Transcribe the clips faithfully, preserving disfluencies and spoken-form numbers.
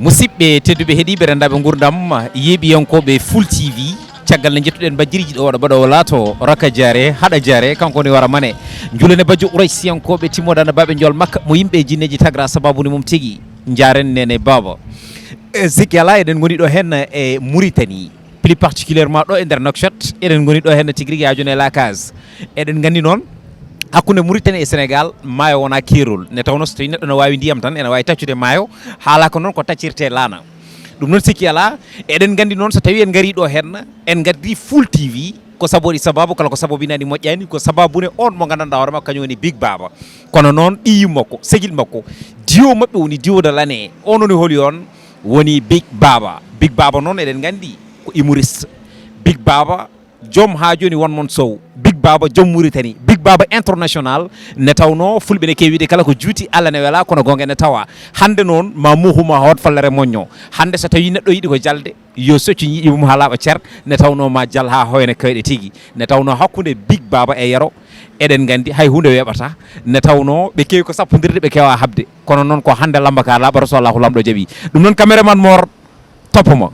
Musidɓe tedduɓe heɗiiɓe renndaɓe nguurndam, yeeɓiyankooɓe Full T V, caggal nde njettuɗen bajjiriji ɗo waɗa baɗowo laato raka jaare, haɗa jaare, kanko woni wara mane. Njulen e bajjo Quraysiyankooɓe timmoɗa na baaɓe njool Makka, mo yimɓe e jinneeji tagra sababu ni mum tigi. Njaaren nene baaba. E sikki alaa, eɗen ngoni ɗo heen e Mauritanie, plus particulièrement ɗo e nder Nouakchott, eɗen ngoni ɗo heen tigi rigi haa jooni e La Case. Eɗen nganndi noon, hakkunde Mauritanie e Sénégal, maayo wonaa keerol. Nde tawnoo so tawii neɗɗo no waawi ndiyam tan, ene waawi taccude maayo, haalaaka noon ko taccirtee laana. Ɗum noon sikki alaa, eɗen nganndi noon so tawii en ngarii ɗo heen, en ngaddi Full T V, ko sabu waɗi sababu, kala ko sababu inaani moƴƴaani, ko sababu ne on mo nganndanɗaa hoore makko kañum woni Big Baba. Kono noon ɓiyi makko, segil makko, diwo maɓɓe woni diwo de l'année. On woni holi on? Woni Big Baba. Big Baba noon eɗen nganndi ko humoriste. Big Baba, joom haa jooni won mon sow. Big Baba, joom Mauritanie. Big Baba international, nde tawnoo fulɓe ne keewi wiide kala ko juuti Allah ne welaa, kono goonga ne tawaa. Hannde noon ma muuhu ma hoot fallere moƴƴo. Hannde so tawii neɗɗo yiɗi ko jalde, yo soccu ñiiƴe mum haa laaɓa cer, nde tawnoo ma jal haa hoyna kayɗe tigi. Nde tawnoo hakkunde Big Baba e Yero, eɗen nganndi hay huunde weeɓataa. Nde tawnoo ɓe keewi ko sappondirde, ɓe keewaa haɓde. Kono noon ko hannde lamba ka laaɓata so Allahu Laamɗo jaɓii. Ɗum noon, caméraman Mor, toppo mo.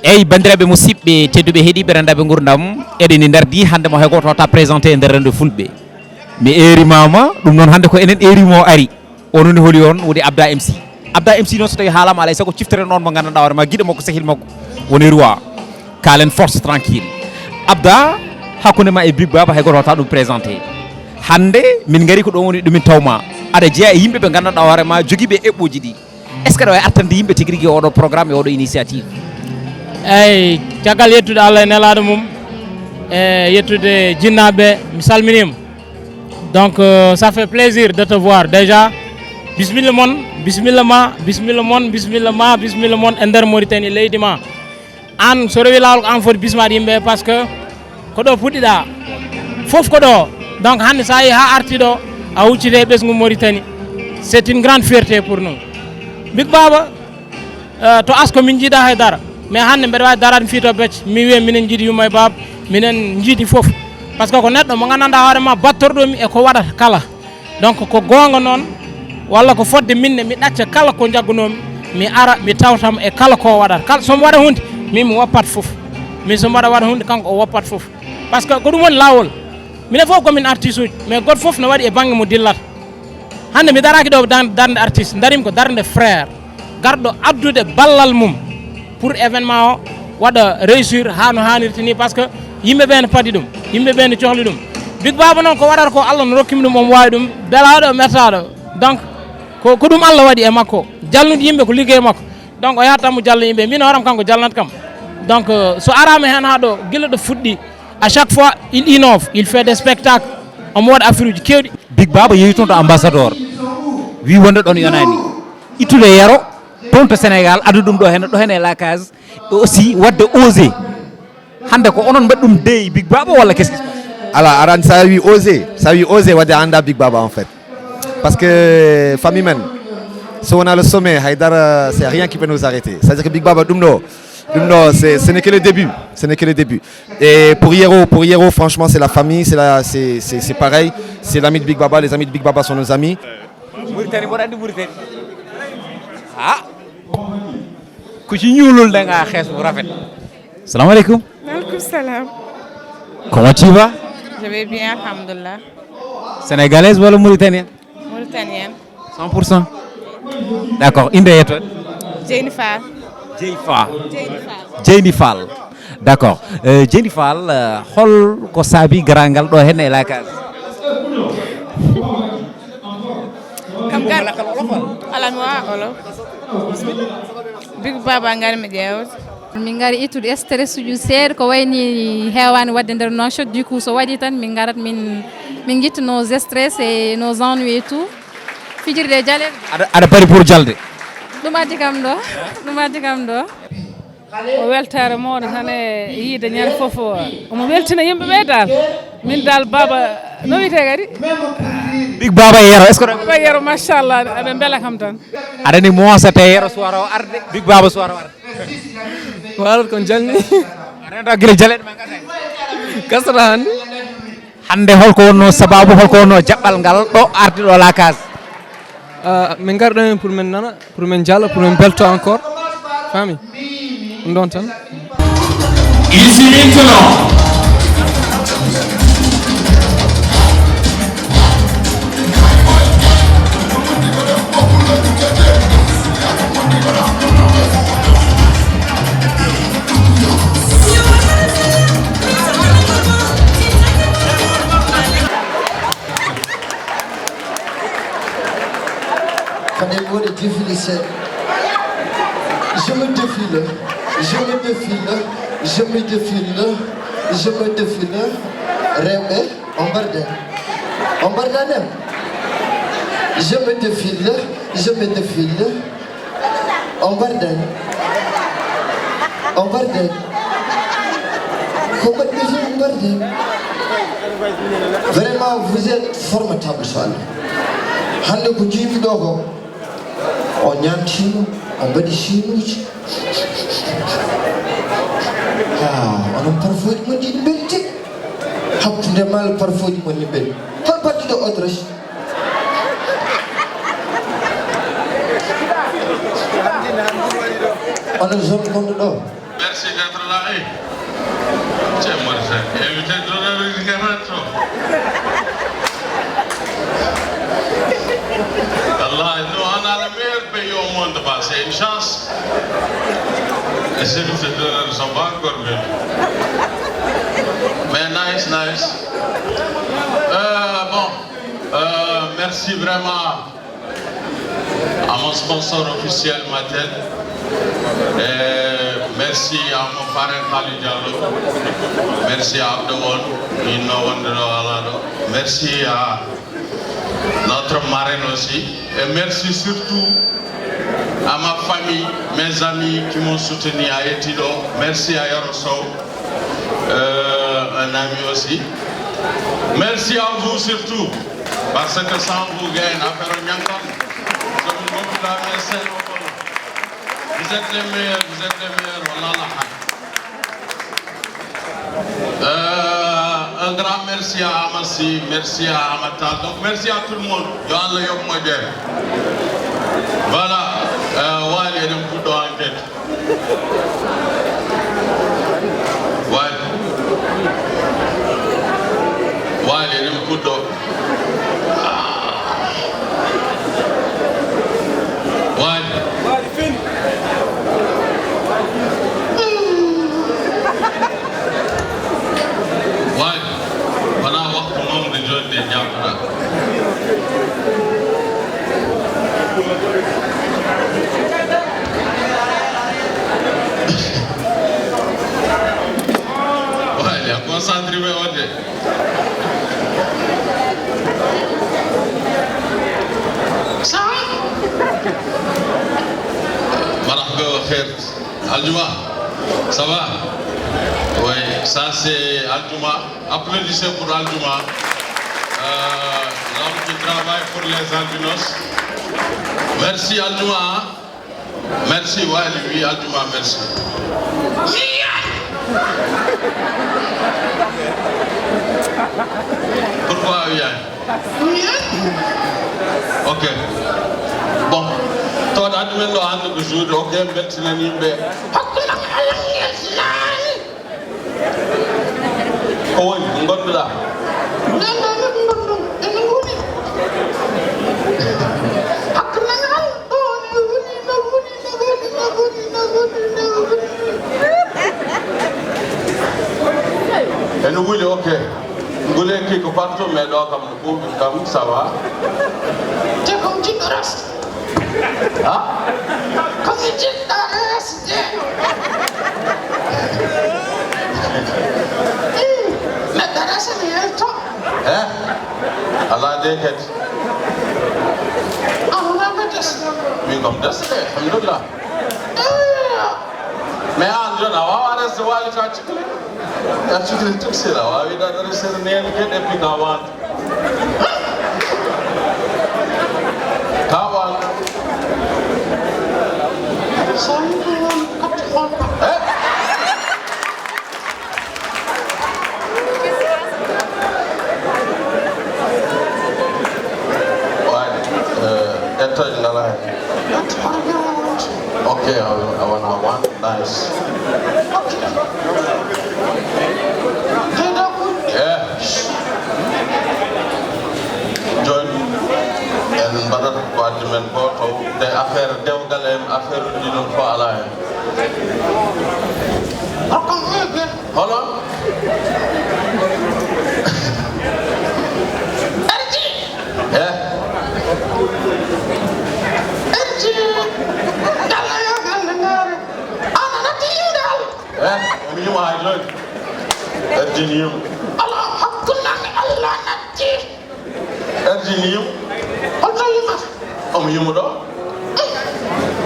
Eyi, banndiraaɓe musidɓe tedduɓe heɗiiɓe renndaɓe nguurndam, eɗen e nder di hannde mo hay gooto wata présenté e nder renndo fulɓe. Mi eerimaama, ɗum noon hannde ko enen eerimo ari. On woni holi on? Woni Abda M C. Abda M C noon so tawii haalaama alay sago ciftoren on mo nganndanɗaa hoore ma giɗo makko sehil makko woni roi. Kaalen force tranquille. Abda, hakkunde ma e Big Baba hay gooto wata ɗum présenté. Hannde min ngari ko ɗo woni ɗumin tawma. Aɗa jeeya e yimɓe ɓe nganndanɗaa hoore ma jogiiɓe eɓɓooji ɗi. Est-ce que aɗa waawi artande yimɓe tigi rigi oɗo programme e oɗo initiative? Eyyi, caggal yettude Allah e nelaaɗo mum, e yettude jinnaaɓe, mi salminiima. Donc, euh, ça fait plaisir de te voir déjà. Bisimilla mon, bisimilla ma, bisimilla mon, bisimilla ma, bisimilla mon e nder Mauritanie, leydi ma. Aan, so rewi laawol ko aan foti bismaade yimɓe, parce que ko ɗo puɗɗiɗaa. Fof ko ɗo. Donc, hannde so a yii haa arti ɗo, a hucciti e ɓesngu Mauritanie. C'est une grande fierté pour nous. Big Baba, euh, to Asko min njiidaa hay dara. Mais hannde mbeɗa waawi daraade mi fii to Becce, mi wiya minen njiidi yumma e baaba, minen njiidi fof. Parce que ko neɗɗo mo nganndanɗaa hoore ma, battorɗo mi e ko waɗata kala. Donc, ko goonga noon, walla ko fodde minne, mi ɗacca kala ko njaggunoomi, mi ara, mi tawtam e kala ko waɗata. Kala so mi waɗa huunde, min mi woppat fof. Min so mbaɗa waɗa huunde, kanko o woppat fof. Parce que ko ɗum woni laawol. Minen fof ko min artiste uji, mais gooto fof no waɗi e bannge mo dillata. Hannde mi daraaki ɗo dan-, darnde artiste, darimi ko darnde frère. Garɗo addude ballal mum pour événement o waɗa réussir haa no haanirta ni, parce que yimɓe ɓe ne padi ɗum, yimɓe ɓe ne cohli ɗum. Big Baba noon, ko waɗata ko, Allah no rokkimi ɗum, omo waawi ɗum, belaaɗo, mettaaɗo. Donc, ko, ko ɗum Allah waɗi e makko. Jalnude yimɓe ko liggey makko. Donc, o yahat tan mo jalna yimɓe. Min hooram kanko jalnat kam. Donc, euh, so araama heen haa ɗo, gila ɗo fuɗɗi, à chaque fois, il innove, il fait des spectacles. Omo waɗa affaire uji keewɗi. Big Baba yehi toon to ambassadeur. Wi wonde ɗon yonaani. Ittude Yero, toon to Sénégal, addu ɗum ɗo henne, ɗo henne e La Case. Et aussi, waɗde osé. Hannde ko onon mbaɗi ɗum dey Big Baba walla qu'est-ce qui se passe? Ala, aran sa wi osé, sa wi osé, waɗde a annda Big Baba en fait. Parce que famille men, so wona le sommet, haydara, c'est rien qui peut nous arrêter. C'est-à-dire que Big Baba, ɗum ɗo, ɗum ɗo, c'est, ce n'est que le début. Ce n'est que le début. Et pour Yero, pour Yero, franchement, c'est la famille, c'est la, c'est, c'est, c'est pareil. C'est l'ami de Big Baba, les amis de Big Baba sont nos amis. Mauritanie, mboɗo anndi Mauritanie. Ah. Ko ci ñuulul da ngaa xees bu rafet. Salaamaaleykum. Maaleykum salaam. Comment tu vas? Je vais bien, alhamdulillah. Sénégalaise wala mauritanienne? Mauritanienne. Cent pour cent. D'accord. Innde e yettoode? Jeyni Fall. Jeyni Fall. Jeyni Fall. Jeyni Fall. D'accord. Euh, Jeyni Fall, euh, hol ko saabi garaangal ɗo henne e La Case? Kam gar-, alaa mi waawa olof. Big Baba ngar mi ƴeewde. Min ngari ittude stress uji seeɗa, ko wayni heewaani waɗde nder Nouakchott. Du coup, so waɗi tan min ngarat, min, min ngitta nos stress et nos ennuis et tout. Fijirde e jale. Aɗa, aɗa pari pour jalde? Ɗum addi kam ɗo. Ɗum addi kam ɗo. Ko weltaare mawɗo tan e yiide ñande fof. Omo weltina yimɓe ɓe dal. Min dal Baba, no wiyetee kadi? Big Baba e Yero, est-ce que Baba Yero, machallah, aɓe mbela kam tan. Aɗa anndi mo sate Yero suwara o arde, Big Baba suwara o arde. Waalat kon jalni. Aɗa anndi gila jaleɗe ma gasa. Gasata hannde. Hannde holko wonno sababu, holko wonno jaɓɓal ngal ɗo arde ɗo La Case? Ah, min ngarɗo heen pour min nana, pour min jala, pour min belto encore. Faami? Ɗum ɗon tan. Ici maintenant. Fade mi waɗa défilé seeɗa. Je me défile, je me défile, je me défile, je me défile. Rewɓe, on mbarda. On mbarda nem. Je me défile, je me défile. On mbarda. On mbarda. Ko mbaɗɗo so on mbarda. Vraiment, vous êtes formidable, so Allah. Hannde ko jiimi ɗo ko, on ñaamtiima, on mbaɗi siinuuji. Ah, onon parfumji mon ɗiɗi mbelti. Hakkunde maal parfumji mon ni mbelti. Hol battuɗo Autriche? Onon zone gonɗo ɗo. Merci d'être là. Eh. C'est moi, c'est invité d'honneur, il garante. Allah, nous, on a le meilleur pays au monde, bah, c'est une chance. Et c'est nous, c'est d'honneur, nous sommes pas encore venus. Mais nice, nice. Euh, bon, euh, merci vraiment à mon sponsor officiel, Mattel. Et merci à mon parrain Khalid Diallo. Merci à Abdou Won, il m'a rendu là. Merci à notre marraine aussi. Et merci surtout à ma famille, mes amis qui m'ont soutenu à Etido. Merci à Yoro Sow, euh, un ami aussi. Merci à vous surtout, parce que sans vous, gars, affaire ñankan. Vous êtes les meilleurs, vous êtes les meilleurs. Wallah, la haq. Euh, un grand merci à Amassi, merci à Amatal. Donc, merci à tout le monde. Yo Allah yoɓ moƴƴere. Voilà. Euh, Wali, eɗen puɗɗo enquête. Wali. Wali, eɗen puɗɗo. Wali. Wali, wonaa waktu mawde jodde jaafoɗaa. Wali, a concentré ɓe on de. Ça va? Marahaba wa khair. Aljuma, ça va? Oui, ça c'est Aljuma. Applaudissez pour Aljuma. Euh, l'homme qui travaille pour les albinos. Merci Aljuma, hein? Merci, Wali, oui, Aljuma, merci. Pourquoi, oui, hein? Ok. Bon. Tawde addu men ɗo hannde ko juuɗe, ok, mbeltinan yimɓe. Hakkunde men Allah. Ko woni, ngonduɗaa? Ngonduɗaa? Ene wuli. Hakkunde men Allah. Ene wuli, ok. Ngule ki ko partout, mais ɗo kam no ɓuuɓi kam, ça va. Te ko mi jiɗɗo rasta. Ha? Ko mi jiɗɗo rasta. Ih, neɗɗo rasta mi yalto. Eh? Alaa de kadi. Min kam desde, alhamdulillah. Mais an joni a wawa reste wali ka cikli. Ka cikli tun sera wawi da dare sera ne ni kede pi ka wan. Ka wan. Eh? Te a, a wona wan nice. Eh. Jooni, en mbaɗat ko addi men ko taw te affaire dewgal en, affaire uji ɗum fof alaa heen. Hono? Erji! Eh? Erji! Yalla yo galle ngaare. Ana natti yiwde Allah. Eh? Omo yima hay jooni. Erji ni yima. Ala hakkunde Allah natti. Erji ni yima. Holto yima? Omo yima ɗo.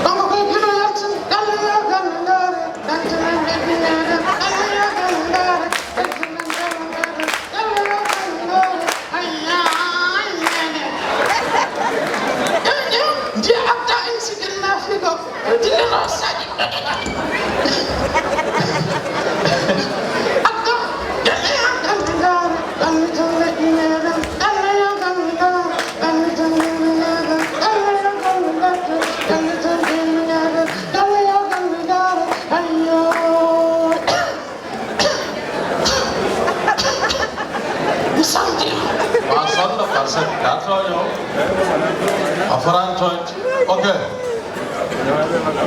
Kanko koye gino yaltin. Galle yo galle ngaare. Galle yo galle ngaare. Ayya, ayya. Ƴeew, ƴeew, njiya Abda en sikirna figo. Dillano saƴi. Abda, galle yo galle ngaare. Galle yo galle ngaare. Galle yo galle ngaare. Galle yo galle ngaare. Galle yo galle ngaare. Ayyo. Mi santi. Ma sonno, parce que ka tooño. A foran tooñde. Ok.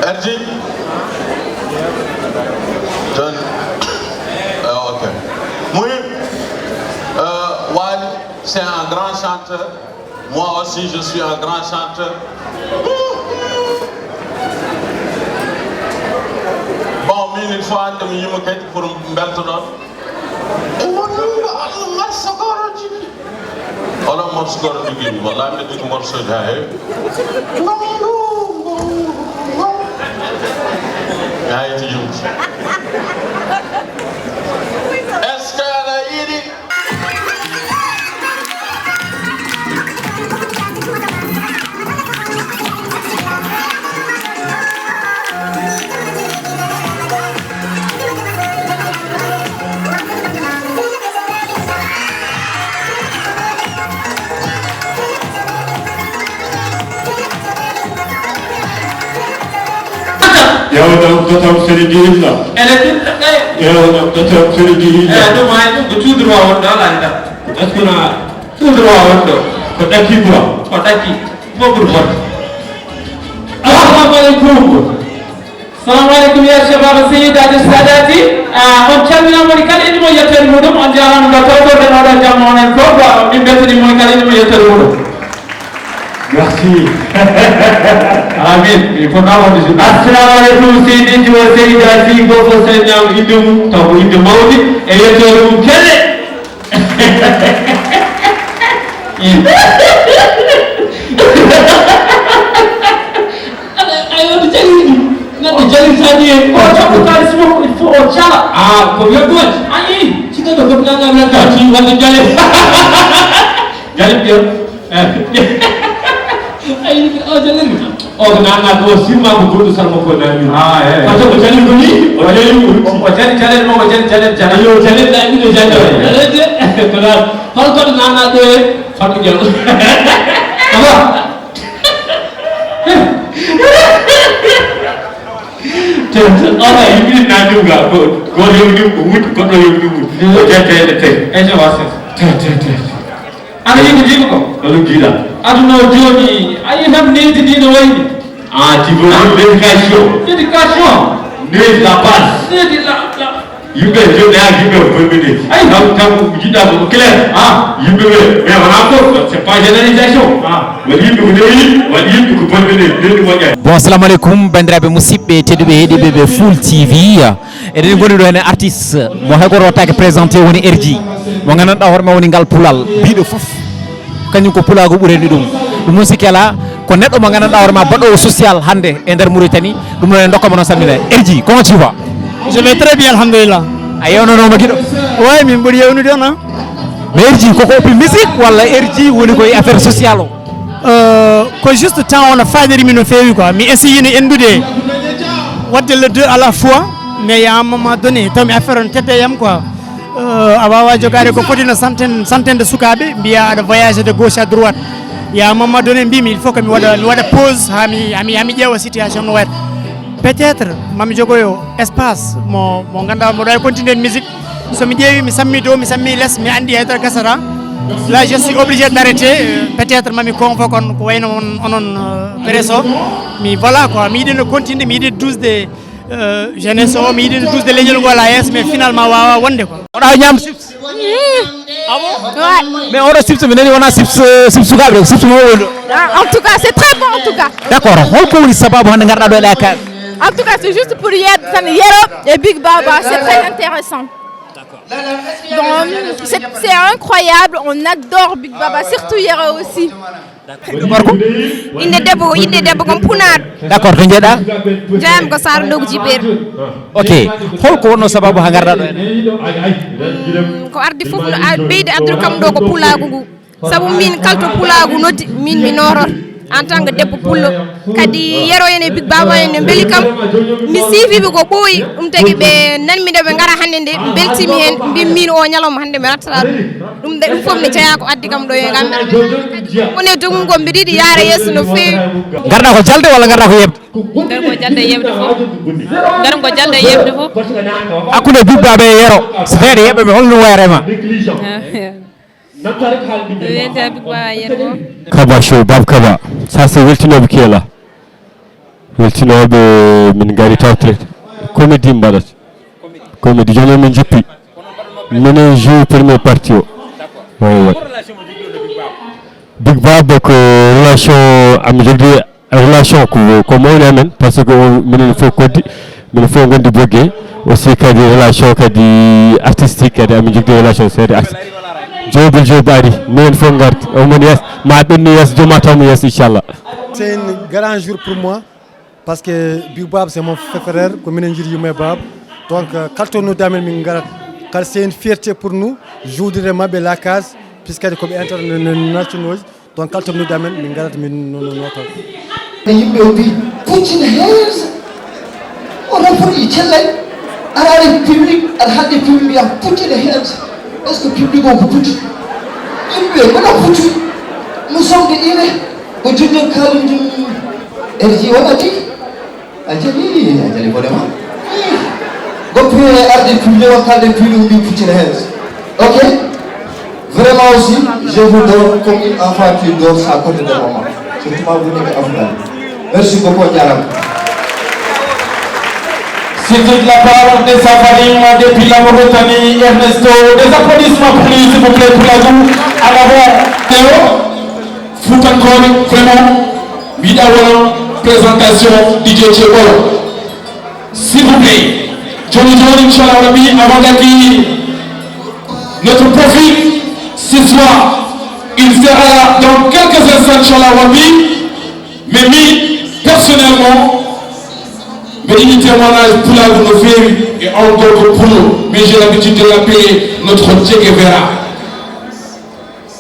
Erji. Jon. Euh, ok. Muhim. Euh, Wali, c'est un grand chanteur. Moi aussi, je suis un grand chanteur. Bon, min, il faut hannde mi yima kadi pour mbeltoɗon. E wonno Allah marsa goro jigi. Oɗon morso goro jigi, walla mi jigi morso ha heewi. Gongo, gongo, gongo. Mi hayti yumti. Est-ce que aɗa yiɗi? Yawna ɗum totam sene dihilla. Ene ɗum ɗaɗɗa. Yawna ɗum totam sene dihilla. Eyi, ɗum hay ɗum ko tout droit wonɗo, alaa e nder. Est-ce que na tout droit wonɗo? Ko ɗakki quoi? Ko ɗakki. Fof pour vote. Assalamu alaikum. Salamu alaikum ya shabab sayyidati sadati. Ah, on calminama woni kala ene mo yettere muɗum, on jarama no tawtorɗen oɗo jamma onon fof, min beltani moni kala ene mo yettere muɗum. Merci. Amin. Il faut not avoir de Assalamu alaikum, Seydi Diwa, Seydi Asi, Gofo, Seydi Ñam, Indum, taw ko inde mawdi, e yettoore mum kelle. Aɗa, ayo, ɗo jali, neɗɗo jali tani en. O jaɓɓo kalis makko, il faut o cala. Ah, ko welɗo waɗi. Ayi, si neɗɗo fof nanga welta, si wonde jale. Jale mbiya. Ay, o jalen. O ko nana ɗo sirma ko goɗɗo sal makko nani. Ah, eh. Parce que o jalen ko ni, o jalen ko. O jalen jalen mo, o jalen jalen jalen. Yo jalen da ɗiɗo jalen. Jalen de. Ko na, hol ko nana ɗo e fatu jalo. Aba. Ala yimɓe nani ɗum ga ko, ko yewni ko wut, ko ɗo yewni wut. Ko jante e te. E je wasa. Te, te, te. Aɗa yiɗi jiɗi ko? Ɗo ɗum jiɗa. Aduna o jooɗi, a yii tan needi ndi no wayni. Ah, tu veux l'éducation. L'éducation. Needi la base. Needi la, la. Yimɓe joɗɗa, yimɓe bonɓe needi. Ay. Kam, kam, jiɗɗa ko clair. Ah. Yimɓe ɓe, mais wona fof, c'est pas généralisation. Ah. Waɗi yimɓe ko needi, waɗi yimɓe ko bonɓe needi, needi moƴƴa. Bon, assalamu alaikum, bandiraɓe musidɓe tedduɓe heɗiɓe ɓe Full T V. Eɗen ngoni ɗo hene artiste mo hay goto wattake présenté, woni R J, mo gandanɗa hoore ma woni ngal pulal biɗo fof, kañum ko pulaagu ɓurani ɗum. Ɗum noon sikki alaa ko neɗɗo mo gandanɗa hoore ma baɗɗo social hannde e nder Mauritanie. Ɗum noon en dokkama noon salmina. R J, comment tu vas? Je vais très bien, alhamdulillah. A yewnanoma giɗo? Oui, min ɓuri yewnude on, hein. Mais R J koko oppi musique walla R J woni koye affaire social o? Euh, ko juste temps o no faadiri mi no feewi quoi. Mi essayino endude wadde le deux à la fois, mais il y a un moment donné taw mi affaire on tedde yam quoi. Euh, a wawa jogade ko foti no centaine, centaine de sukaɓe mbiya aɗa voyage de gauche à droite. Il y a un moment donné mbimi il faut que mi waɗa, mi waɗa pause ha mi, ha mi, ha mi ƴeewa situation no wayata. Peut-être mami jogoyo espace mo mo ganduɗa mboɗo wawi continuer musique. Somi ƴeewi mi sammi dow mi sammi less mi andi hay dara gasata. Là je suis obligé d'arrêter. Peut-être mami convoque on ko wayno on onon presse o. Mi voilà quoi mi yiɗino continuer mi yiɗi douze de jeunesse o mi yiɗino douze de leñol ngol a yesso mais finalement wawa wonde quoi. Oɗa ñam chips? Ah bon? Ouais. Mais oɗo chips mi nani wona chips chips sukaɓe de chips mo woni ɗo. Ah, en tout cas c'est très bon en tout cas. D'accord, holko woni sababu hande garɗa ɗo e la case? En tout cas c'est juste pour yer tan yero et Big Baba c'est très intéressant. Bon, c'est c'est incroyable, on adore Big Baba, surtout Yero aussi. Gorko? Inde debbo ko inde debbo kon punaɗo. D'accord, to jeeɗa? Jeyam ko Sara Ndogu Jibeer. Ok, holko wonno sababu ha garɗa ɗo ene? Ko ardi fof no a- ɓeyde addude kam ɗo ko pulagu ngu. Sabu min kalto pulagu noddi min mi notor en tant que debbo pullo. Kadi Yero en e Big Baba en no beeli kam. Mi siifiɓe ko ɓooyi ɗum tagi ɓe nanmi ɗo ɓe ngara hannde nde beltimi heen mbimmin o ñalawma hannde mi rattata ɗum. Ɗum de ɗum fof mi jeeya ko addi kam ɗo e ngam woni e jogugo mbiɗa yiɗi yaara yeeso no feewi. Garɗa ko jalde walla garɗa ko yeɓde? Ngar ko jalde yeɓde fof. Ngar ko jalde yeɓde fof. Hakkunde Big Baba e Yero so feere yeɓɓe ɓe holno ɗum wayata e ma? Wiyete Big Baba Yero. Kaba show bab kaba. Ça c'est weltinoɓe kela. Weltinoɓe min ngari tawtre. Comédie mbaɗat. Comédie jono min jippi. Minen joue premier partie o. Way way. Big Baba ko relation am jogdi relation ko ko mawni amen parce que minen fof koddi minen fof gondi bogge aussi kadi relation kadi artistique kadi amin jogdi relation seede arti jobil jobaɗi minen fof garti omon yes ma ɓenni yes joma tawmi yes inchallah. C'est un grand jour pour moi parce que Big Bab c'est mon frère ko minen jiiɗi yumma e Bab. Donc kaltonnude amen min garat kala c'est une fierté pour nous. Joudude maɓɓe la case puisque kadi koɓe internationaux. Donc kala tomnude amen min garat min noto. Yimɓe o mbi puccina heersa. Oto foti cellay. Araade public aɗa haalde public mbiya puccina heersa. Est ce que public o ko pucci? Yimɓe mbaɗa pucci. Nous sommes de ine ko joñjo kalum jum. Erji waɗati. A jali a jali bonema. Goppi e arde public o kalde public mbi puccina heersa. Ok. Vraiment aussi, je vous donne comme une enfant qui dort sa côté de maman. Surtout ma vous n'êtes pas. Merci beaucoup, Diaram. C'était de la part de Safarim depuis la Mauritanie, Ernesto. Des applaudissements pour lui, s'il vous plaît, pour la joue. En avant, Théo. Futankoɓe vraiment mbiɗa wona présentation D J Ceɓolo. S'il vous plaît, joni joni inchallah rabbi avant d'accueillir notre prophète ce soir, il sera là dans quelques instants inchallah rabbi. Mais mi personnellement mbeɗa yiɗi témoignage pulagu no feewi et encore ko pullo mais j'ai l'habitude de l'appeler notre Che Guevara.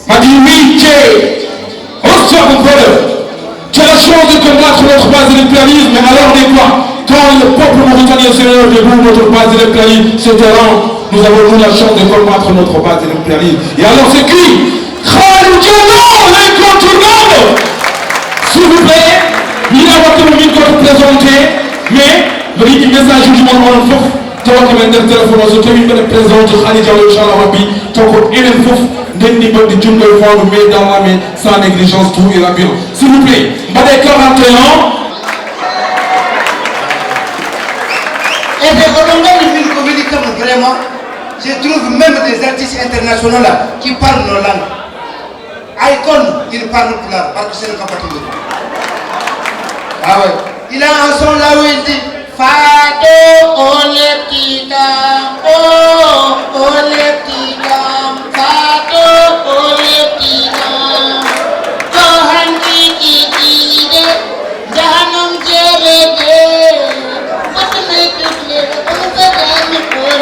M'a dit oui, Che, bonsoir mon brother. Tu as la chance de combattre notre base de l'impérialisme, mais alors de quoi? Quand le peuple mauritanien se lève debout, notre base de l'impérialisme se terrain, nous avons nous la chance de combattre notre base de l'impérialisme. Et alors c'est qui? Khalou Diallo, l'incontournable. S'il vous plaît, mi yiɗa wattemo min goto présenté, mais mbeɗa yiɗi message uji mon onon fof. Tawa ko men nder téléphone o so tawi mbeɗa présente Khady Diallo inchallah rabbi taw ko enen fof ndenndi mbaɗde junngo e faandu mais dans la main sans négligence tout ira bien. S'il vous plaît mbaɗe quarante et un. Ete oɗon nganndi min ko weli kam vraiment je trouve même des artistes internationaux là qui parlent nos langues. Icon, il parle pulaar, barke Sëriñ Bamba Tuuba. Ah ouais. Il a un son là où il dit Fatou o lepti kam, oh, o lepti kam, Fatou o lepti kam. Ko hanki kikiɗe, jahanum jelede, koto me tutle, koto me tutle,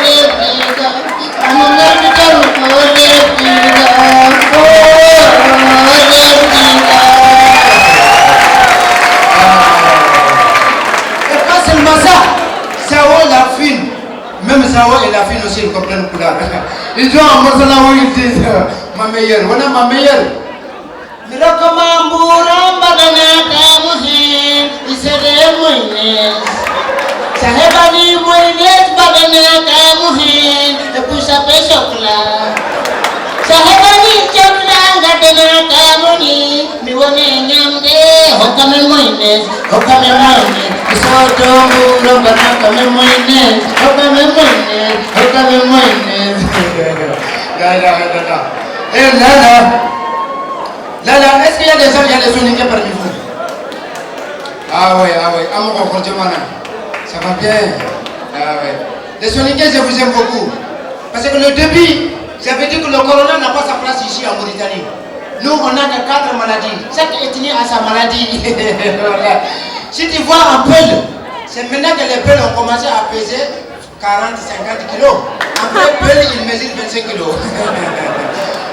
koto me tutle. Et pas seulement ça, Sao la fine, même Sao et la fine aussi ils comprennent Pulaar. Ils ont un morceau là où ils disent, euh, ma meilleure, voilà ma meilleure. Mi rokka ma mbuuram mbaɗanaa taamu heen, mi seedee mum nees. Sa heɓani moynes mbaɗanaka mo heen e pusape sokla. Sa heɓani cokla ngaddanaka mo ni. Mi woni ñamde hokkame moynes, hokkame moynes. Soto ngu robanaka me moynes, hokkame moynes, hokkame moynes. La ilaha illallah. Eh, Lala. Lala, est-ce qu'il y a des gens, il y a des soninké parmi vous? Ah ouais, ah ouais. Amoko Kordjomana. Ça va bien? Ah ouais. Les soninké, je vous aime beaucoup. Parce que le début, j'avais dit que le corona n'a pas sa place ici en Mauritanie. Nous, on a que quatre maladies. Chaque ethnie a sa maladie. Voilà. Si tu vois un Peul, c'est maintenant que les Peuls ont commencé à peser quarante, cinquante kilos. En vrai, Peul, il mesure vingt-cinq kilos.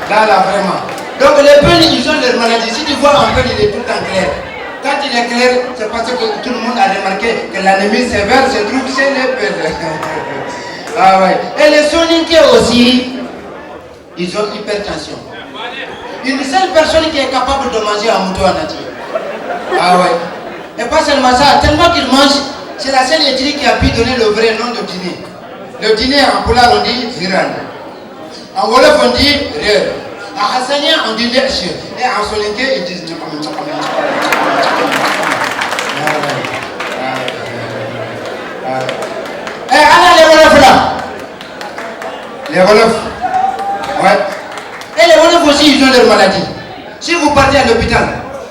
Là, là, vraiment. Donc, les Peuls, ils ont leur maladie. Si tu vois un Peul, il est tout le temps clair. Quand il est clair, c'est parce que tout le monde a remarqué que l'anémie sévère se trouve chez les Peuls. Ah ouais. Et les Soninké aussi, ils ont hypertension. Une seule personne qui est capable de manger un mouton en entier. Ah ouais. Et pas seulement ça, tellement qu'ils mangent, c'est la seule ethnie qui a pu donner le vrai nom de dîner. Le dîner en pulaar, on dit hiran. En wolof, on dit reer. En hassanien, on dit le'ch. Et en soninké, ils disent nyakam, nyakam, nyakam, nyakam. Ah ouais. Ah ouais. Eh, ana les Wolofs là. Les Wolofs. Ouais. Et les Wolofs aussi, ils ont leur maladie. Si vous partez à l'hôpital,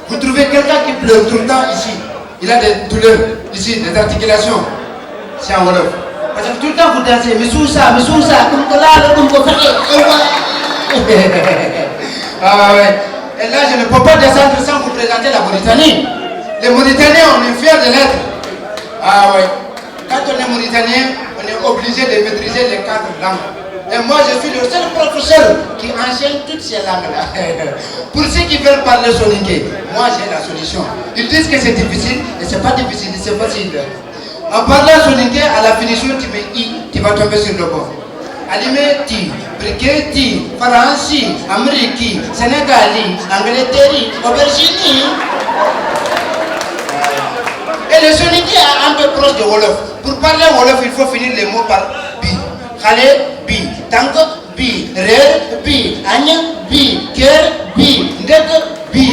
vous trouvez quelqu'un qui pleure tout le temps ici. Il a des douleurs ici, des articulations. C'est en Wolof. Parce que tout le temps vous dansez, mi suusa, mi suusa, ɗum ko laalo, ɗum ko feƴe. Ah ouais. Et là, je ne peux pas descendre sans vous présenter la Mauritanie. Les Mauritaniens, on est fiers de l'être. Ah ouais. Quand on est mauritanien, on est obligé de maîtriser les quatre langues. Et moi, je suis le seul professeur qui enseigne toutes ces langues-là. Pour ceux qui veulent parler soninké, moi, j'ai la solution. Ils disent que c'est difficile, et c'est pas difficile, c'est facile. En parlant soninké, à la finition, tu mets i, tu vas tomber sur le bon. Alimeti, Briketi, Faransi, Amérique, Sénégal, Angleterre, Aubergine. Et le soninké est un peu proche de Wolof. Pour parler Wolof, il faut finir les mots par bi. Xale bi, tànk bi, reer bi, añ bi, kër bi, ndëkk bi.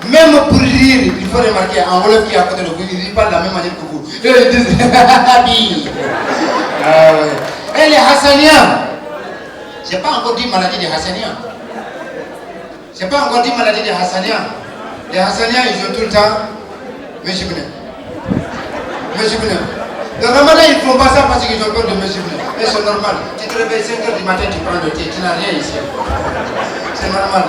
Même pour rire, il faut remarquer en Wolof qui est à côté de vous, il rit pas de la même manière que vous. Et ils disent, bi. Ah ouais. Et les Hassaniens, j'ai pas encore dit maladie des Hassaniens. J'ai pas encore dit maladie des Hassaniens. Les Hassaniens, ils ont tout le temps mes jupes. Mes jupes. Le ramadan, ils font pas ça parce qu'ils ont peur de mes jupes. Et c'est normal. Tu te réveilles cinq heures du matin, tu prends le thé, tu n'as rien ici. C'est normal.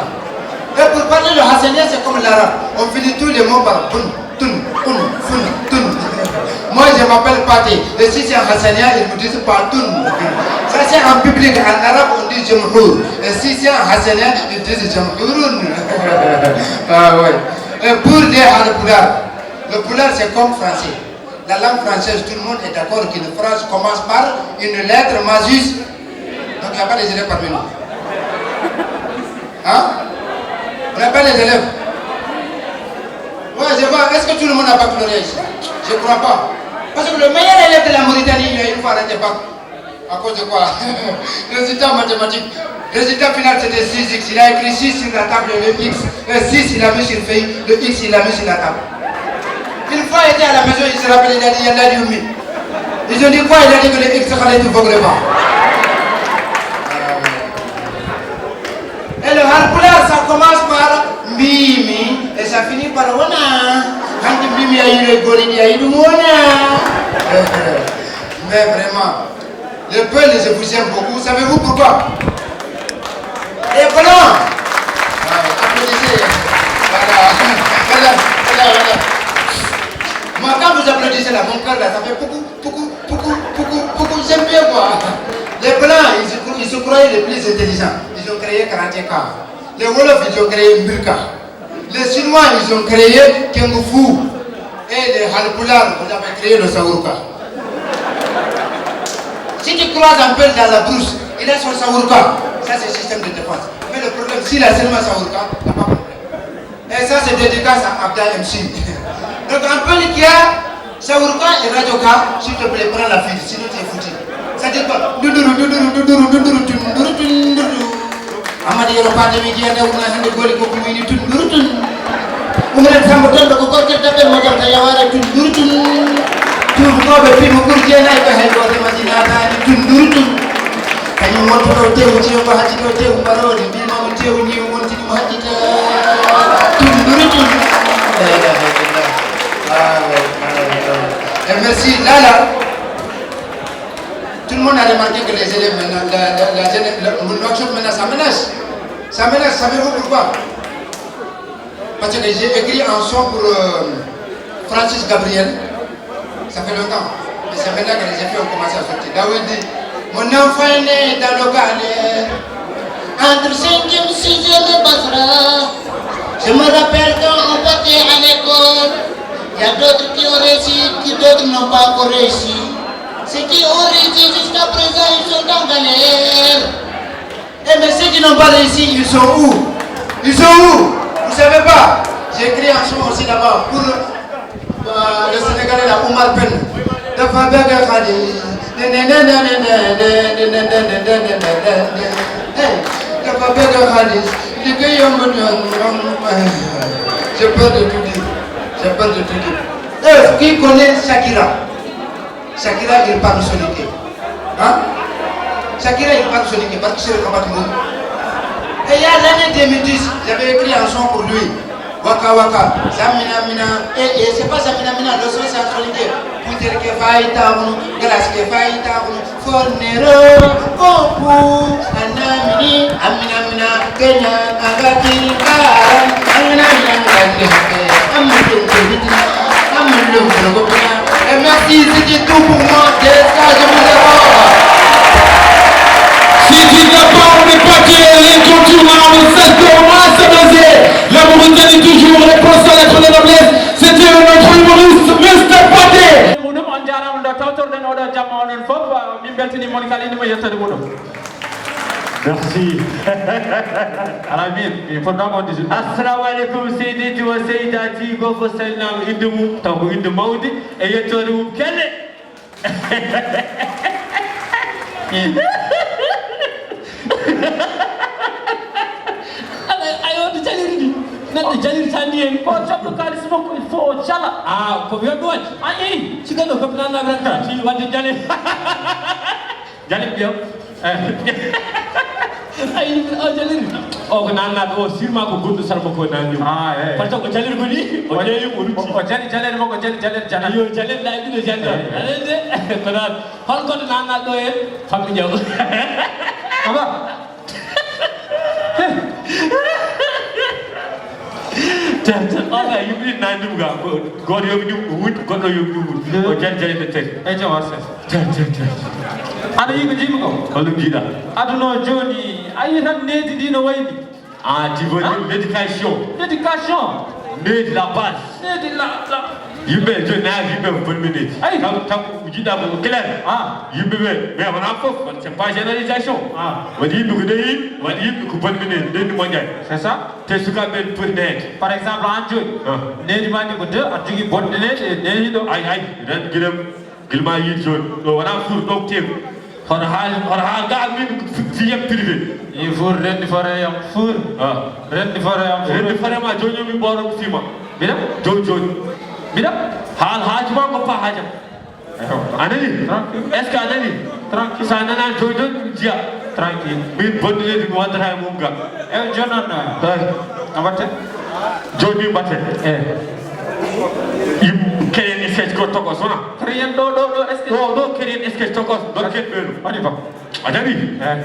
Et pour parler le hassanien, c'est comme l'arabe. On finit tous les mots par boun, toun, oun, foun, toun. Moi, je m'appelle Pathé. Et si c'est un hassanien, ils me disent Patoun. Ça, c'est en public. En arabe, on dit Jamhour. Et si c'est un hassanien, ils disent Jamhouroun. Ah ouais. Et pour les Halpulaar, le pulaar, c'est comme français. La langue française, tout le monde est d'accord qu'une phrase commence par une lettre majuscule. Donc, il n'y a pas des élèves parmi nous. Hein? On n'a pas des élèves. Ouais, je vois. Est-ce que tout le monde a baccalauréat ici? Je crois pas. Parce que le meilleur élève de la Mauritanie, il a une fois arrêté bac. À cause de quoi? Résultat mathématique. Résultat final, c'était six x. Il a écrit six sur la table, le x. Euh, six, il a mis sur feuille. Le x, il a mis sur la table. Une fois, il était à la maison, il se rappelle, il a dit, Yalla, Dieu, ils ont dit quoi? Il a dit que le x, fallait tout vogler pas. Et le Halpulaar, ça commence par Mbimi et ça finit par Wana. Quand Mbimi a eu le gori, il a eu le Wana. Mais vraiment, les Peuls, je vous aime beaucoup. Savez-vous pourquoi? Les Blancs. Ah, applaudissez. Voilà. Voilà, voilà, voilà. Moi, quand vous applaudissez là, mon cœur là, ça fait coucou, coucou, coucou, coucou, coucou. J'aime bien quoi. Les Blancs, ils, se- ils se croyaient les plus intelligents. Ils ont créé Karateka. Les Wolofs, ils ont créé Mbirka. Les Chinois, ils ont créé Kung Fu. Et les Halpulaar, vous avez créé le Saurka. Si tu croises un peu dans la brousse, il a son Saurka. Ça, c'est le système de défense. Mais le problème, s'il a seulement Saurka, il n'y a pas de problème. Et ça, c'est dédicace à Abda M C. Donc, un peu qui a Sawru ka e radio ka, s'il te plaît, prends la fiche, sinon tu es foutu. C'est-à-dire quoi? Dunduru, dunduru, dunduru, dunduru, dunduru, dunduru. Amadi Yoro Pande wi jiya dawruna hande goli ko ko wini tunduru tun. Umren Samba Tondo ko gorko dabbe mo jam ta yaware tunduru tun. Tuubu ko be fi mo kur jena ko hay ko de Madina ta ni tunduru tun. Kanyum wonto do tewu ci ko hati do tewu barodi bi mo tewu ni wonti mo hati ta tunduru tun. La ilaha illallah. Ah, ah, ah. Et merci Lala. Tout le monde a remarqué que les élèves maintenant, la, la, la jeunesse, le, le workshop maintenant, ça ménage. Ça ménage, savez-vous pourquoi? Parce que j'ai écrit un son pour euh, Francis Gabriel. Ça fait longtemps. Mais c'est maintenant que les effets ont commencé à sortir. Daoud dit, mon enfant est né dans le Calais. Entre cinquième, sixième et Basra. Je me rappelle quand on partait à l'école. Il y a d'autres qui ont réussi, qui d'autres n'ont pas encore réussi. Ceux qui ont réussi jusqu'à présent, ils sont en galère. Eh mais ceux qui n'ont pas réussi, ils sont où? Ils sont où? Vous savez pas? J'ai écrit un son aussi là-bas pour euh, le Sénégalais là, Omar Pène. Dafa bëgg xaalis. Hey, dafa bëgg xaalis. Li koy yomb ñoon. J'ai peur de tout dire. J'ai peur de tout dire. Euh, qui connaît Shakira? Shakira, il parle soninké. Hein? Shakira, il parle soninké parce que c'est le Kabatumou. Et il y a l'année deux mille dix, j'avais écrit un son pour lui. Waka Waka, Zamina Mina. Et, et c'est pas Zamina Mina, le son c'est en soninké. Puter ke fayi tabunu, glace ke fayi tabunu, fornero, kopu, anamini, amina mina. Kenya, Angati, Karan, Angana, Angati, Amulum, Amulum, Amulum. Et merci, c'était tout pour moi. Dès ça, je vous adore. Sidi Daba, on n'est pas que l'incontournable, c'est Thomas Sabazé. La Mauritanie toujours, réponse à la lettre de noblesse. C'était notre humoriste, Mister Pathé. Muɗum on jarama ɗo tawtorɗen oɗo jamma onon fof. Min beltini mon kala inde mo yettode muɗum. Merci. Ala min, mi fotnoma on disi. Assalamu aleykum seydiiji o seydaji, goo fof salminama inde mum, taw ko inde mawde e yettode mum kelle. Aɗa ayo to jaliri ndi. Neɗɗo jalirta ndi hen. Ko soɓɗo kalis makko il faut o jala. A ko wiya ɗum waɗi. A eyi. Sikano ko nannaɓe tan si wadde jale. Jale mbiya. Ay o jaliri. O ko nannaɓe o sirma ko gonɗo sara makko o nanni. Ah eh. Par ce que o jaliri ko ni o ƴeewi o rutti. O jali jalere makko o jali jalere jana. Yo jalere ɗa ɗiɗo jali. Aɗa de ko nan. Hol goɗɗo nannaɗo ɗo hen? Fammi jaw. Aba. Tata ala yimɓe nani ɗum ga. Goto yoɓi ɗum wut goɗɗo yoɓi ɗum wut o jan jani ɓe tati. E jawa ses. Tata tata. Aɗa yi ko jiimi ko? Holɗum jiiɗa? Aduna o joni a yi tan nedi ndi no wayni. Ah, tu veux dire l'éducation. L'éducation. Nedi la base. Nedi la la. Yimɓe joni naati yimɓe ko bonɓe nedi. Ay. Kam kam jiɗɗa ko clair. Ah. Yimɓe ɓe mais wona fof c'est pas généralisation. Ah. Waɗi yimɓe ko ɗeyi waɗi yimɓe ko bonɓe nedi nedi moƴƴani. C'est ça. Te sukaɓe ɓe poti nehede. Par exemple an joni. Ah. Nedi ma ndi ko deux aɗa jogui bonɗe nedi e nedi ɗo. Ay ay ren guiɗam. Gila ma yiide jooni ɗo wona fuur ɗo ko teeku. Hoto haal hoto haal ga min fiyam privé. Ni fuur rendi fore yam fuur. Ah. Rendi fore yam fuur. Rendi fore ma jooni mi ɓoro mi fima. Mbiɗa jooni jooni. Mbiɗa haal haaju ma ko pa haajam. A nani? Est-ce que a nani? Tranquille. Sa nana jooni jooni mi jiya. Tranquille. Min bonde leydi mi waddata e mum ga. Ew jonon. A watte? Joni mbatte. Eh. Yim kenen sketch ko tokos wona. Kariyen ɗo ɗo ɗo est-ce que ɗo ɗo kenen sketch tokos dokken ɓeɗo. Waɗi ba. A jaɓi? Eh.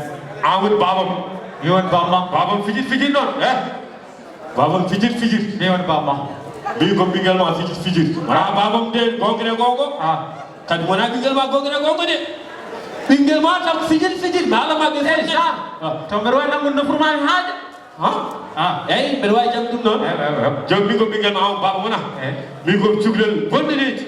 An woni babam. Mi woni bamma. Babam fijit fijit noon. Eh. Babam fijit fijit. Mi woni bamma. Min ko ɓinguel ma fijit fijit. Wona babam de gongre gongo. Ah. Kadi wona ɓinguel ma gongre gongo de. Ɓinguel ma tan fijit fijit mi haala ma ɓe. Ey sa. To mbeɗa wawi nangude nofuru ma mi haaja. Ha? Ah. Eyi mbeɗa wawi jam ɗum noon. Joom min ko ɓinguel ma on baba wona. Min ko cukalel bonɗe leydi.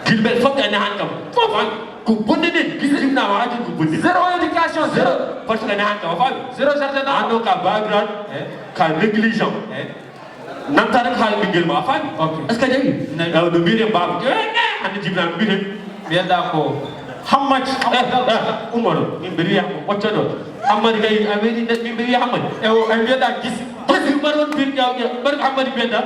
Guila mbeɗa fodde a nehan kam fof an ko bonɗe ɗen guila jibnama ha joni ko bonɗe. Zéro éducation zéro. Par ce que a nehan kam a faami. Zéro jardin an ɗo ka babiran. Ka négligent. Nanta rek haala ɓinngel ma, a faami? Ok. Est-ce que a jaɓi? Nani. Ewa, no mbiyen baaba, eh, eh, hannde jibinaa no mbiyen. Mbiyeɗaa ko Hammadi, Hammadi Dal. Eh, eh, Umar, min mbiɗa wiya ko ɓoccoɗo. Hammadi kay, a weeɗi neɗɗo, min mbiɗa wiya Hammadi. Ewo, ay mbiyeɗaa Gis. Gis, Umar on mbir ƴaw, ƴaw, mbaɗ ko Hammadi mbiyata.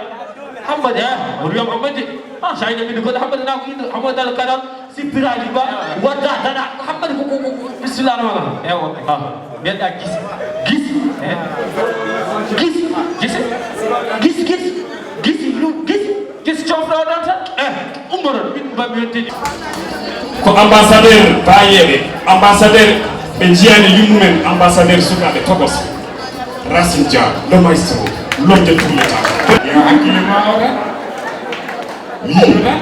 Hammadi, eh, o wiya Hammadi. Ah, sayna min ko Hammadi na ko inno, Hammadi Dal Karal. Sippiraali ba, wadda dana, haɓɓani ko, ko, ko, ko, bismillah rahman rahim. Ewo. Ah. Mbiyeɗaa Gis. Gis? Eh. Gis? Gis? Gis, gis. Gis, yu-, gis. Gis cofɗo ɗon tan. Eh, ummoɗon, min mbaɗi yetteji. Ko ambassadeur Bayeeɓe, ambassadeur ɓe njiyani yummumen, ambassadeur sukaaɓe tokos. Racine Dia, le maestro, l'homme de tous les temps. Yo hakkille ma o tan. Miijo tan.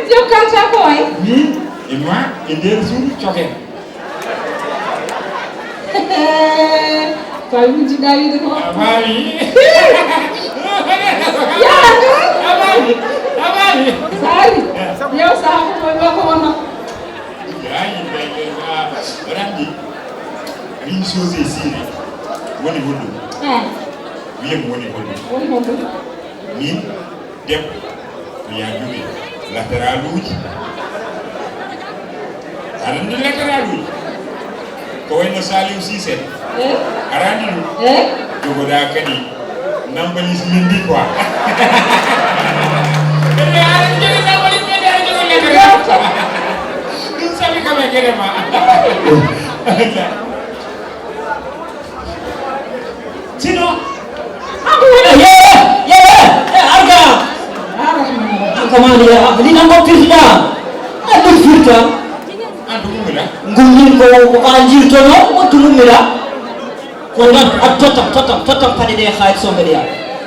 Jokkata ko wayi? Min e ma e nder suudu coken. Ko a wujjiɗaa wiide ko? A faami? Yaha ɗum? A faami? A faami? Saari. Yew sahaa ko koye makko wonno. Yaani, ɓe, ɓe, a, randi. Min chose siri. Woni honɗum? Eh. Wiye mo woni honɗum? Woni honɗum? Min? Debbo, ko yaa jogi latéral uji. Aɗa anndi latéral uji? Ko wayno Saliou Cissé. Eh? Aɗa anndi ɗum? Eh? Jogoɗaa kadi nambalis min ndi quoi. Ɓe aɗa jogi nambalis min ndi aɗa jogi latéral. Ɗum sabi kam e gere ma. Sino. Ye, ye, ye, arga. An kamani ya, ni nan ko pirda. An ɗum firta. An ɗum umira. Ngum min ko, ko an jirtono, ko ɗum umira. Ko nan, a tottam, tottam, tottam paɗe ɗe hay sombe ɗe ya.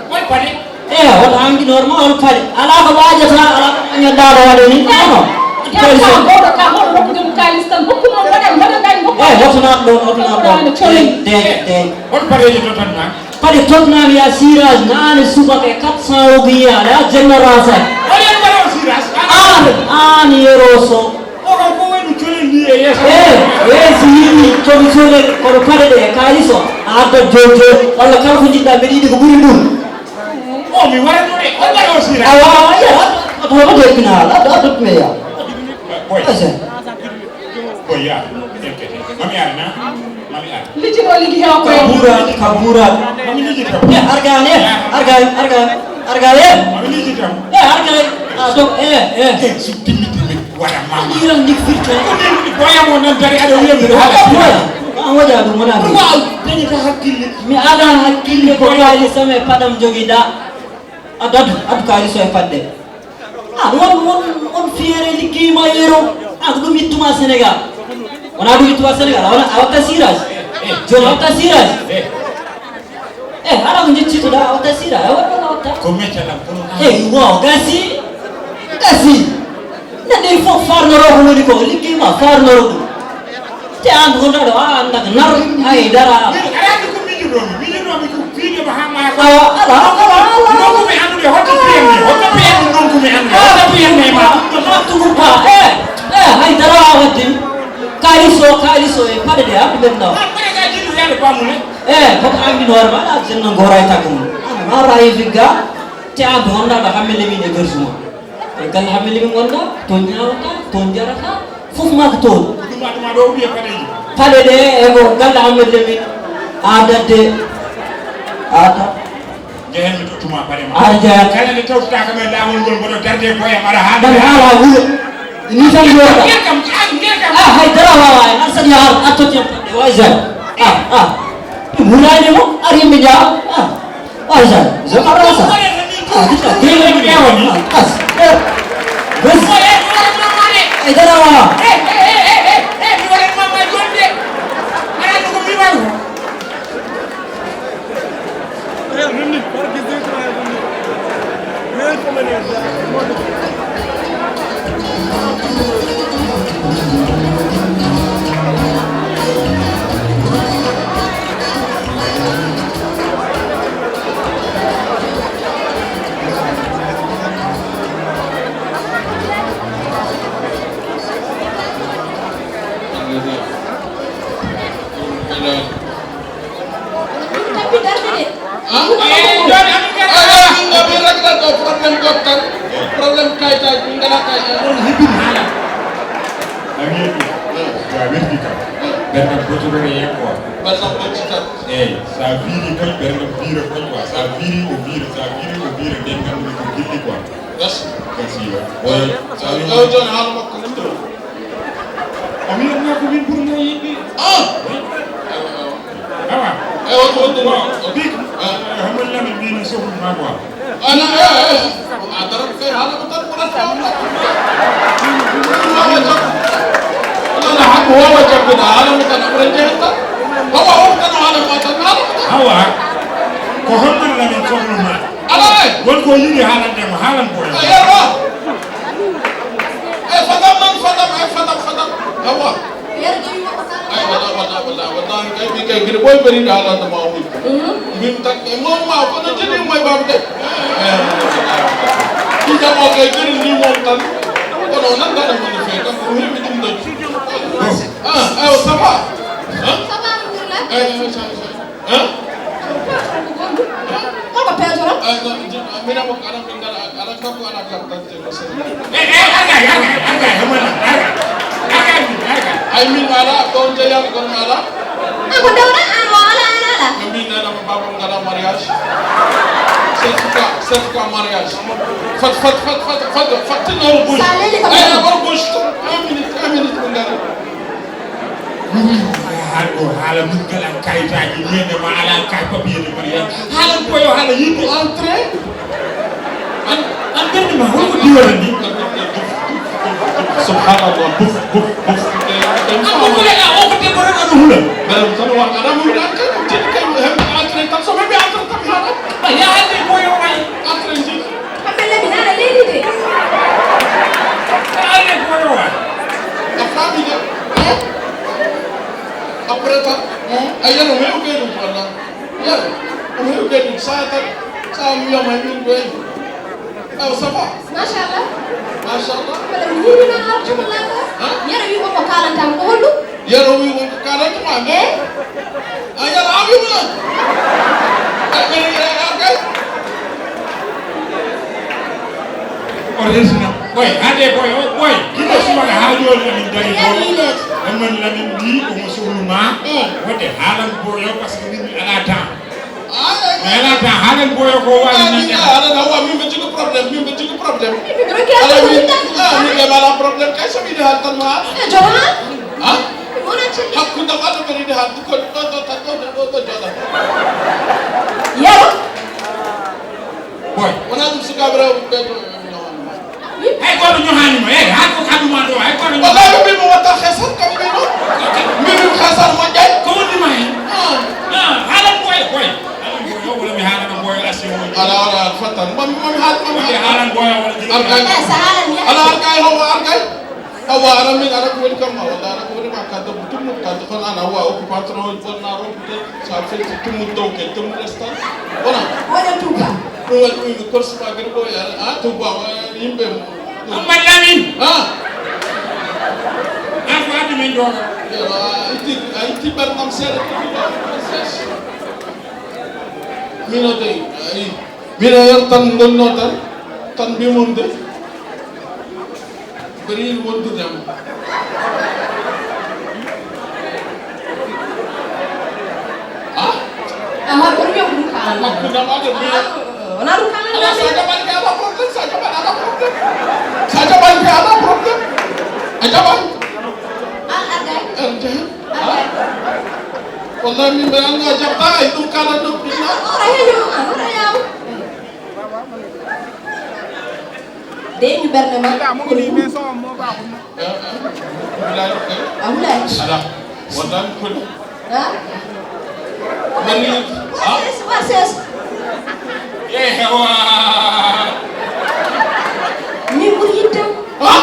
Won paɗe? Eh, wota hanki normal, won paɗe. Ala ko waajata, ala ko ñoddaɗo waɗe ni. Nono. Kaalis tan, goɗɗo ka hoto rokkude mo kaalis tan. Hokku mo, mbaɗa, mbaɗa, mbaɗa, hokku. Eh, hoto nan ɗon, hoto nan ɗon. Wona no coli. Dey, dey, dey. Won paɗeeji tottanɗa? Paɗe tottanami ya cirage, naane subaka e quatre cents o wiya, ya génération. Woni en mbaɗa o cirage? An, an yero so. O kam ko woni colel ni e yeeso. Eh, eh, si yimi, kono colel, kono paɗe ɗe, kaalis o, a addat jooni jooni, walla kala ko njiɗɗa, mbeɗa yiɗi ko ɓuri ɗum. O, mi waɗat mo de, o mbaɗa o cirage. Awa, awa, yara, addu, addu, addu, addu, addu, addu, addu, addu, addu, Boy. Ese. Boy, ya. Mami ara na? Mami ara. Liji ɗo liji hewa koye. Kabura, kabura. Mami liji tam. Eh, arga ne, arga, arga, arga ne. Mami liji tam. Eh, arga ne. Ah, donc, eh, eh. Eh, su timmi timmi. Wala mama. Ira ndik firta. Ko ni boya mo nan dari ado wiya mi. Wala boya. An waja ɗum wona ɗum. Waaw, dañi ta hakkille. Mi ada hakkille ko kali sama padam jogi da. Adadu, adu kali so e fadde. Ah, won, won, won fiere liggey ma yero. Ah, ko ɗum ittuma Sénégal. Wona ɗum ittuma Sénégal, a wona, a watta cirage. Jooni a watta cirage. Eh, hara ko njeccitoɗa, a watta cirage, a watta, a watta. Ko meccaɗam, kono an. Eh, wow, gasi. Gasi. Neɗɗo il faut farnoro ko woni ko, liggey ma, farnoro ɗum. Te an gonɗo ɗo, a annda ko nar, hay dara. Min, aɗa anndi ko miijotoo-mi? Miijotoo-mi ko piijo mo haa maa ko. Awa, ala, ala, ala, ala. Nokku mi anndude, hoto piyanmi, hoto piyanmi nokku mi anndude, hoto piyanmi e maa. Ɗum ɗo ma tugu pa, eh, eh, hay dara a waddi. Kaalis o, kaalis o e paɗe ɗe, a ɗum ɓenna. Ah, paɗe ka jiɗu yaade pamule. Eh, hoto anndi no hoore ma, ala, jenna ngora e taggo mum. An, ma rahi figga, te an to honda ɗo hammele min e bersu ma. E galle hammeli min wonda, to ñaawata, to jarata, fof maa ko toon. Ko ɗum aduna ɗo wiye paɗeeji. Paɗe ɗe e ko galle hammeli min aadadde aata. Njehen mi tottuma paɗe ma. Aɗa jeyaa. Kala nde tawtoɗaa kam e laawol ngol mboɗo darde e koye am aɗa haala. Mbaɗa haala wuro. Ni tan yewta. Ngel kam, an ngel kam. Ah, hay dara waawaa en. An saɗi a ar, a totti en paɗe. Way jar. Ah, ah. Ɗum hulaani mo, ar yimɓe njaawa. Ah. Ah, ça, je comprends ça. Ah, putain, deux minutes. Ah, ah, eh, vas-y. Eh, dara wa. Kayitaaji, min ngalaa kayitaaji. Ɗon hebbini haala. A wiyi ɗum. Yo a weldi kam. Ɓernam boccotoɗo e yakko. Ɓernam boccitat. Eeyi, so a viiri koñ, ɓernam viira koñ quoi. So a viiri, o viira, so a viiri, o viira, nden ngannduɗaa ko gilli quoi. Merci. Merci, wa. Eeyi, so a wiyi. Eeyi, jooni haala makko ɗum ɗo. O wiyatnoo ko min ɓurnoo yiɗde. Ah! Ewa, ewa. Awa. Ewa, ko ɗum. Bon, o big. Ah. Eh, Hamadi Lamine mbino sohlu ma quoi. Ana, eh, eh. A darat kay haala ko tan ko rasta on tan. Wawa jaggu. Ana hakko wawa jaggu da haala mo tan après jeex tan. Wawa on tan haala mo tan haala mo tan. Awa. Ko Hamadi Lamine sohlu ma. Ala, eh. Won ko yiɗi haalande mo, haalan ko. Eh, yawa. Eh, fadam man, fadam, eh, fadam, fadam. Yawa. Ay, wala, wala, wala, wala. Kay, mi kay, gila boy bari da haalande ma woni. Mhm. Min tak, eh, mo ma, ko no jini moy babde. Eh, wala, wala. Ki jamo kay, gila ni mo tan. Ko no nan da mo fe, ko mi mi dum do. Ah, eh, ça va? Hein? Ça va, alhamdulillah. Eh, eh, ça, ça. Hein? Holko peejoton? Ay, no, je, mi remo ko aɗa min ngara, aɗa kanko aɗa kam tan te ko sere. Eh, eh, arga, arga, arga, arga, arga, arga, arga. Ay, min ala, ɗon jeyaa, ɗon ala. Ah, ko dewɗa? An o ala, an ala. Ko min nana mo baba mo ngara mariage. Certificat, certificat mariage. Fat, fat, fat, fat, fat, fat, tin horo bouche. Sa leli ko. Ay, horo bouche. Un minute, un minute, min ngara. Min, haa ɗo haala min ngalaa kayitaaji, neene ma alaa kay papier de mariage. Haalan ko yo haala yimɓe. Entrée. An, an ɓernde ma, holko diwata ni? Subhanallah, buf, buf, buf. An ko hula, o ko debbo tan, ano hula. Madame, tan wa, madame, hula, an kay, ko tigi kay, hemɓe entrée tan, so hemɓe entrée tan, haala. Ay, ya hande ko yo waɗi. Entrée, tigi. Abdallah, mi nana leydi de. Alle ko yo wa. A faami de. Eh? Après tan. Eh? A yano, mais o ɓeyɗo ko Allah. Yano, o hew ɓeyɗo sa tan. Sa mi yama min ɓeyɗo. Aw, ça va? Machallah. Machallah. Wala mi yirina ha cukalaka. Ha? Yero wi ko kalanta ko hollu? Yero wi ko kalanta ma. Eh? A yalla a wiima noon. Ay, ɓe wiya, ay, kay. O resina. Ɓoy, hade ɓoy, o ɓoy. Kino subaka haa jooni amin dari ɗo. Amin Lamin mbi omo sohlu ma. Eh. Wonde haalan boyo, parce que min mi alaa temps. Ay, ay, ay. Mi alaa temps, haalan boyo ko waawi nande. Ay, min, ah, alaa, awa, min mbe jogii problème, min mbe jogii problème. Min mbe jogii problème. Alaa, min, ah, min mbe alaa problème, kay so mi yiɗi haal tan ma. Eh, joma. Ha? Hakkunde am Allah ɓe yiɗi haal, ko ɗo, ɗo, ɗo, ɗo, ɗo, ɗo, ɗo, ɗo. Yero? Boy. Wonaa ɗum sukaaɓe rewɓe ɓe to, ɓe, ɓe, ɓe, ɓe. Hay gooto ñohaani mo, eh, haa ko kaɗu ma ɗo, hay gooto ñohaani. Wallahi, ɓe mbi mo watta xeesal, kam mbi noon. Mbi mi xeesal moƴƴay. Ko woni ma hen? Ah. Ah, haalan boy, boy. Haalan boy, wala mi haalana boy, asiyo. Ala, ala, fatan. Mami, mami, haal, mami, haal. Haalan boy, wala jigga. Arkay. Eh, sa haalan ya. Ala, arkay, hawa, arkay. Awa, ara min, ara ko woni kam ma, walla ara ko woni ma, ka debbo tummuɗo, ka defan an, awa, o ko patron, o bonna ronkude, sa felti tummude dow ke, tummude restan. Wona? Wona Touba. Ɗum waɗi ɗum ko korsi ma gari ɗo, ya, a, Touba, o, yimɓe. Amadou Lamine. Ah. An ko addi min ɗo. Yo, a itti, a itti ɓernam seeɗa. Min o dey, ayi. Mbiɗa yer tan ngonnoo tan, tan mbimum de. Mbeɗa yiɗi wondude am. Ah? Aha, ko ɗum ko ɗum kaalan. Hakkunde am ade mi. Ah, wona ɗum kaalan. Ala sa jaɓani mi ala problème, sa jaɓani ala problème. Sa jaɓani mi ala problème. A jaɓani. An argay. An jahi. Argay. Wallahi min mbeɗa annda a jaɓta ay ɗum kaalan ɗum. Ora heño, ora yaw. Dey mi ɓernde ma. Ko ɗum. Eh, eh. Wulaay, eh. A wulaay. Ala. Wonnan ko ɗum. Ha? Mani, ha? Wa ses, wa ses. Eh, wa. Min ɓuri yiɗde. Ha?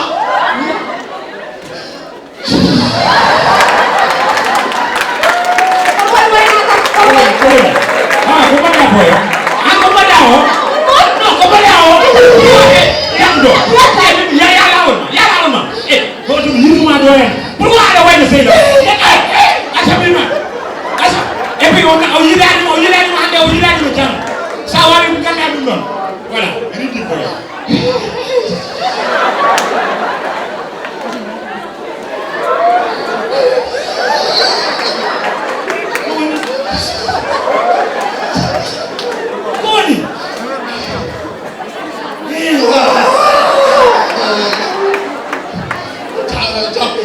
Ha, ko mbaɗɗa boyo? An ko mbaɗɗa o? Non, ko mbaɗɗa o? Yamɗo. Ya, ya, ya, lawol ma, ya, lawol ma. Eh, ko ɗum yiɗuma ɗo hen. Pourquoi aɗa wayno seyɗo? Eh, eh, a sabima. Asa. Et puis, on, o yiɗani mo, o yiɗani mo hannde, o yiɗani mo jam. Sa waɗi ɗum, ganda ɗum ɗon. Voilà, ridi boyo. O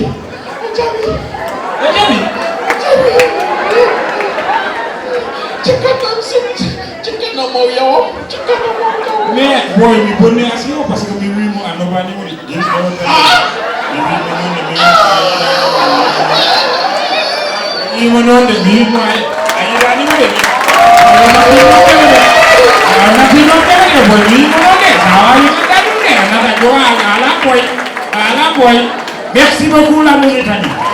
jaɓi. O jaɓi. O jaɓi. Cikkanno mi sumti. Cikkanno mo yawo. Cikkanno mo yawo. Mais boy, mi bonni asio parce que mi wi mo a nobani mo de. Gis ɗo tan. Mi wi mo noon de, mi wi mo ay. Mi wi mo noon de, mi wi mo ay. A yiɗani mo de. A naɓɓi mo kene de. A naɓɓi mo kene de, boy. Mi wi mo noon de. Sa wawi ɗaɗum de. A nata jo a ala boy. A ala boy. Merci beaucoup, la Mauritanie.